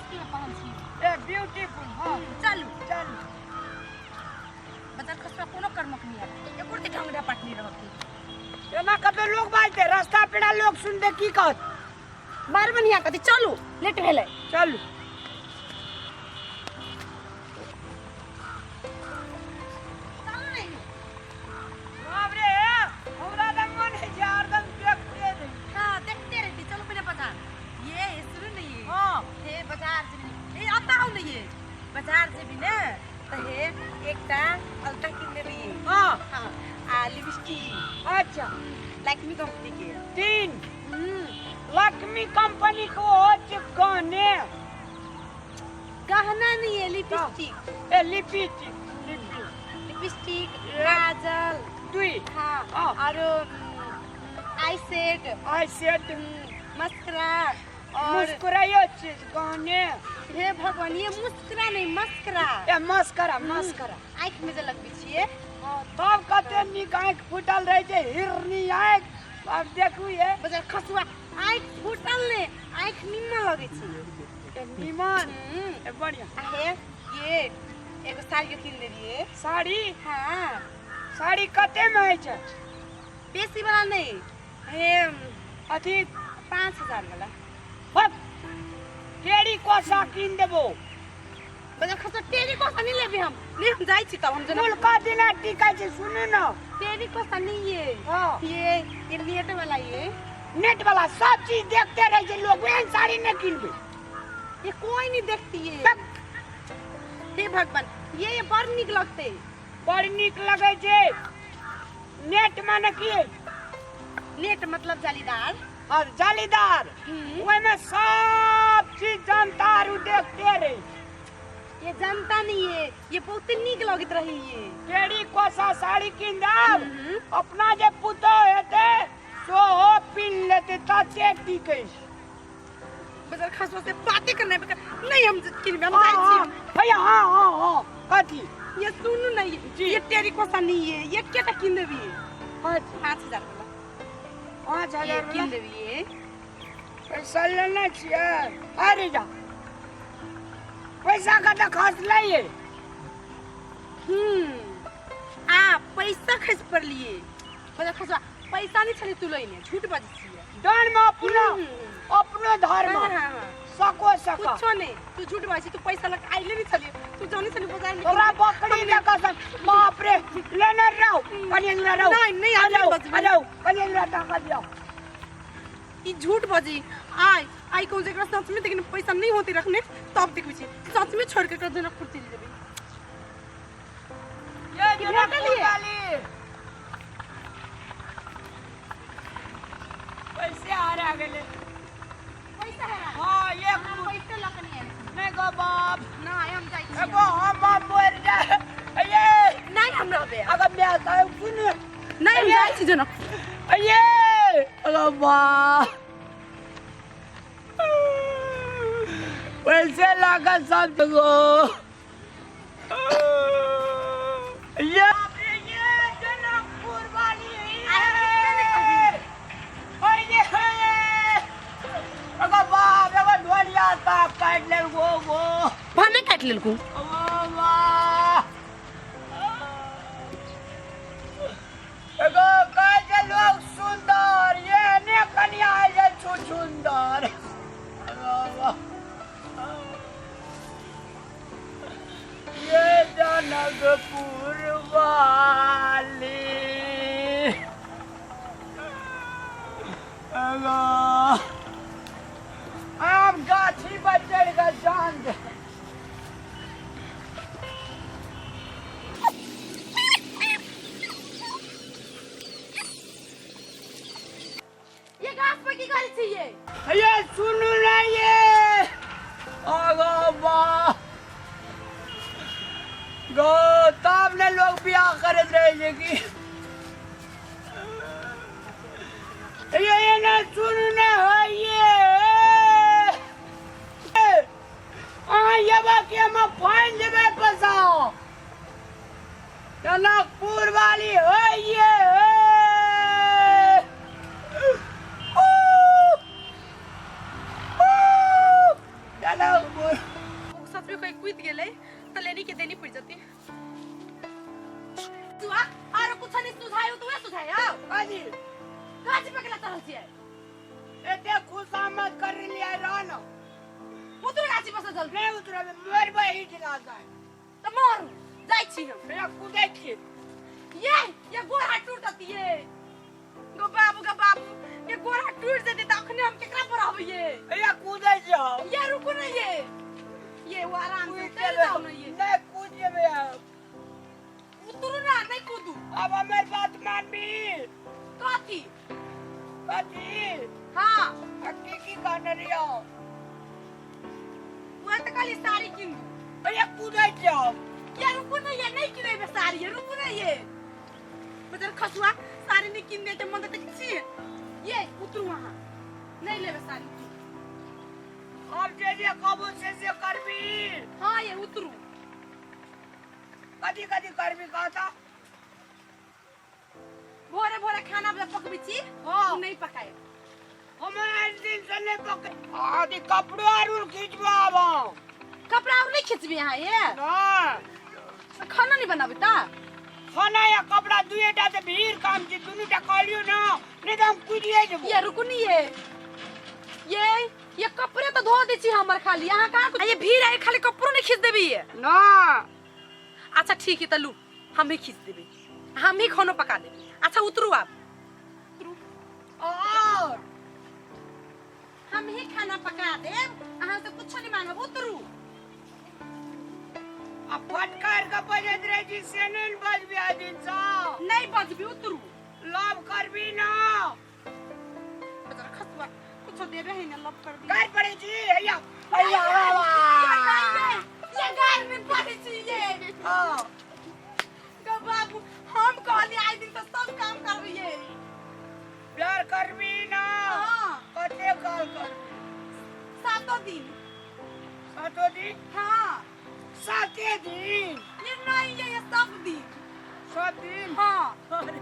की पहन छी। A beautiful. हाँ। चलू। चलू। बजार खसुआ कोनो कर्मक नहीं है, एको रत्ती ढंग ढपाट नहीं रहत। एना कते लोग बाजते, रास्ता पेड़ा लोग सुनते की कहत? बार बढ़िया कथी। चलू, लेट भेलै। चलू। चलू नहीं। बाप रे, हमरा तऽ मन है छै हरदम देखते रही। हाँ, देखते रहती। चलो पहले बाजार। ये सुनू ने ये। हाँ। हे बाजार जेबी, हे अतऽ आउ ने। ये बाजार जेबी ने तऽ हे एकटा अलता किन लेबी। हाँ। हाँ, आ लिपस्टिक। अच्छा। लक्ष्मी कंपनी के। तीन लक्ष्मी कंपनी को हो छै गहने। गहना नहीं है, lipstick. A lipstick, lipstick. Lipstick, Kajal. दुई। हाँ। हाँ। और आई सेट। आई सेट। मस्करा और मुस्कुराइयो चीज गहने। हे भगवान, ये मुस्कुरा नहीं, मस्करा। ए मस्करा, मस्करा। आँखि में जे लगबै छियै। हाँ, तब कते नीक आँखि फूटल रहै छै, हिरनी आँखि। आब देखू ये। बजार खसुआ, आँखि फूटल ने, आँखि निम्न लगै छै। ए निमन। ए बढ़िया। आ हे ये एगो साड़ियो किन लेलियै। साड़ी? हाँ। साड़ी कते में होइ छै? बेसी वाला नहीं हे। अथी 5000 वाला। हट, टेरी कोसा कीन देबो। बजार खसुआ, टेरी कोसा नहीं लेबे हम। नहीं, हम जाइ छी तब हम कुल का दिना टिकै छै, सुनू न। टेरी कोसा नहीं ये। हाँ। ये नेट वाला ये। नेट वाला सब चीज देखते रहे छै लोग, एहन साड़ी नहीं किनबे। ये कोई नहीं देखती है। तक। हे भगवान, ये बड़ नीक लगते। बड़ नीक लगै छै। नेट माने की? नेट मतलब जालीदार। और जालीदार। ओहिमे सब चीज जनता आरू देखते रहे। ये जनता नहीं है, ये बहुत नीक लगत रही ये। टेरी कोसा साड़ी कीन देब, अपना जे पुतोह हेतै सेहो पिन्ह लेतै, तते टिकै छै। बजार खसुआ से बातें करना है। नहीं, हम किनबे, हम हाँ, जाइ हाँ, छी। भैया, हाँ हाँ हाँ, कथी? ये सुनू ना। जी। ये टेरी कोसा नहीं है, ये केटा किन देबी? पाँच। 5000 वाला। पाँच ये हजार किन वाला? देबी ये। पैसा लेने छियै? अरे जा, पैसा कतऽ खसलै ये? आ पैसा खसि पड़लिए। बजार खसुआ, पैसा नहीं छलै तू लइने, झूठ बाजै छियै। डर में अपनो अपनो धर्म। हाँ, हाँ, हाँ। सको सको। कुछो नहीं, तू झूठ बाजै छी। तू पैसा लग आइले नहीं छलिए, तू जाने छली बाजार में। तोरा बकरी के कसम, बाप रे, लेने रहो कनी, अंदर रहो। नहीं, नहीं, आ हम जाओ। नहीं बजबै। आ जाओ कनी, अंदर टाका दियो। ई झूठ बजी। आइ आइ कहूँ जेकरा सच में लेकिन पैसा नहीं होती रखने, तब देखबै छी सच में छोड़ के एकरा जनकपुर चलि जेबै। ये कि जनकपुर भेटलियै? वाली पैसे हारा गेलै। पैसा है? हाँ, एक। हम पैसे लऽ के नहि आयल छी। नहीं गो बाप। नहि, हम जाइ छी। एगो हम मर जाए ये। नहि, हम रहबै। अगर मैं साहब सुन। नहि, हम जाइ छी जनकपुर। ये अरे वाह, पैसे लागा सब जगह ये। ये जनकपुर वाली है और ये अगर बाप, अगर ढोलिया साहब काट ले वो भने काटि लेलकू। ओ वाह, एगो कहै छै लोग सुंदर, ये ने कनिया होइ छै छु सुंदर। ये जनकपुर वाली एगो आम गाछी पर चढ़ि कऽ जान दे। ये घास पर की करै छी ये? ये सुनू ने ये, अगो बा गो, तब ने लोग बियाह करैत रहे छै कि ये ने सुनू ने हो ये। अहाँ एबा कि हम फाइन देबै पैसा? जनकपुर वाली हो ये। जनकपुर। कोई कूद गेलै तऽ लेनी के देनी पड़ि जेतै। तू आ आरो कुछ नहीं सुझायो तो वह सुझायो। कथी? गाछी पे केला चढ़ल छियै? एते खुशामद कर लिया रह न। उतरू गाछी पर से जल्दी। नहीं उतरबे, मरबै ही ढिला जाय। तऽ मरू, जाइ छी हम। भैया कूदै छी। ये गोड़ हाथ टूट जतिये गो बाबू, गो बाबू, ये गोड़ हाथ टूट जेतै तऽ अखने हम केकरा पर रहबै ये? भैया कूदै छी हम। ये रुकू ने, ये वो आराम से कूद उतर जेबै। जाउ ने ये। नहीं कूद जेबै हम। उतरू ना, नहीं कूदू। अब हमर बात मानबी? कथी? कथी? हाँ। आ की की कहने रहियो? वह तऽ कहली साड़ी किन दू। भैया कूदै छी हम। ये रुकू ने, ये नहीं किनेबै साड़ी, ये रुकू ने, ये बजर खसुआ साड़ी नहीं किन देते मन तऽ छी। ये उतरू अहाँ, नहीं लेबै साड़ी, उतरू। अब जे जे कहबो से से करबी? हाँ ये उतरू। कथी कथी करबी कहता? भोरे भोरे खाना जब पकबै छी। हाँ। उ नहीं पकाए। हम आज दिन से नहीं पके आदि कपड़ो आर खींचबो आब हम। कपड़ा और नहीं खींचबी अहाँ ये? ना। खाना नहीं बनाबी ता? खाना या कपड़ा दुएटा तऽ भीड़ काम छै, दुनूटा कहलियौ ना, नहीं तऽ हम कुदिए जेबो। ये रुकू नी, ये कपड़े तो धो दै छी हमर खाली, अहाँ कहाँ ये भीड़ है खाली कपड़ो नहीं खींच देबी ये? ना। अच्छा ठीक है त लू, हम ही खींच देबी, हम ही खानो पका देबी। अच्छा उतरू आप, उतरू। और हम ही खाना पका देब, अहाँ से कुछो नहीं मांगब, उतरू। आ फटकार के बजैत रहै छी से नहि ने बजबी आइ दिन सँ। नहीं बजबी, उतरू। लव करबी ना? बेचारा खसुआ कुछो देबे है ना, लव करबी। गारि पड़ै छी हैया हैया बाबा। ये गारि में पड़ै छी ये। हाँ। गो बाबू, हम कहली आइ दिन तऽ सब काम करबी ये। प्यार करबी ना? हाँ। कते काल करबी? सातो दिन। सातो दिन? हाँ। साते दिन? ये नहीं, ये सब दिन। सब दिन? हाँ। अरे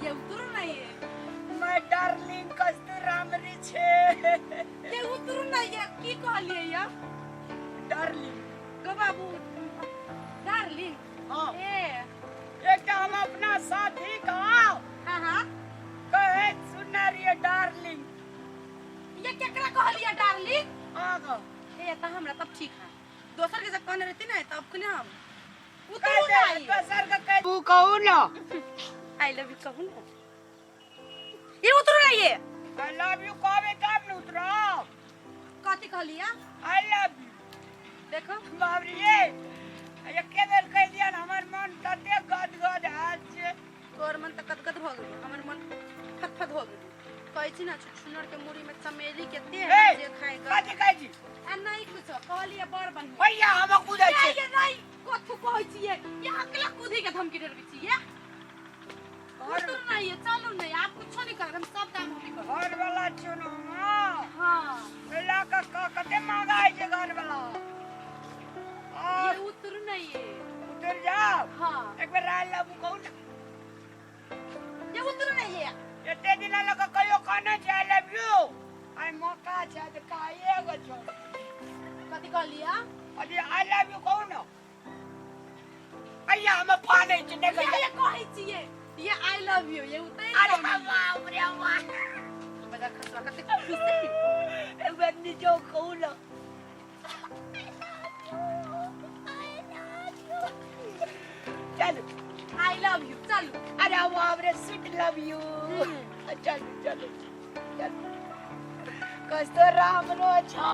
ये उतरू ना ये। माय डार्लिंग कस्तु रामरी छे। ये उतरू ना ये, की कहलिए ये? डार्लिंग। गो बाबू डार्लिंग। हाँ। ए एकटा हम अपना साथी का हाँ हाँ कहे सुनने रहिए डार्लिंग। ये केकरा कहलिए डार्लिंग? आगा। ए त हमरा तब ठीक है, दोसर के जब कहने रहती ना तब खुने हम उतरू ना ये। दोसर के कह तू कहू ना। I love you कहू ना। ये उतरू ना ये। I love you कहबे तब न उतरब। कथी कहलिए? I love you. देखो बाप रे, ये एके बेर कहि दिया न, हमर मन तते गदगद हाल छै। तोर मन तऽ गदगद भऽ गेल, हमर मन फटफट भऽ गेल। कहै छी ना छुछुनर के मुड़ी में चमेली के तेल ए, जे खाए ग। कथी कहै छी? आ नहीं कुछो कहलिए, बड़ बढ़िया। भैया हम कूदै ये छी। ये नहीं कथू कहै छियै, ये अकेला कूदी के धमकी देबै छियै। उतरू ना ये, चलू नहीं आप कुछो नहीं करब, हम सब काम हम ही करब। घर वाला छियौ न हम। हाँ। लऽ कऽ कते महगाइ छै घर वाला। ये उतरू नहीं ये। उतर जाओ। हाँ। एक बेर I love you कहू ना। ये उतरू नहीं ये। एते दिन लऽ कऽ कहियो कहने छै I love you, आइ मौका छै तऽ कहिए गो छौ। कथी कहलियै? अरे I love you कहू ना। अय्या हम फानै छी नहि ये कहिया। ये कहै छियै ये I love you, ये उतरि अरे जाउ ना। बाप रे बाप। बड़ा खसुआ कते खुश देखी। एक बेर नीचो कहू ना। चलू। I love you, चलू। अरे बाप रे स्वीट लव you. चलू चलू चलू कस्तो राम्रो छ।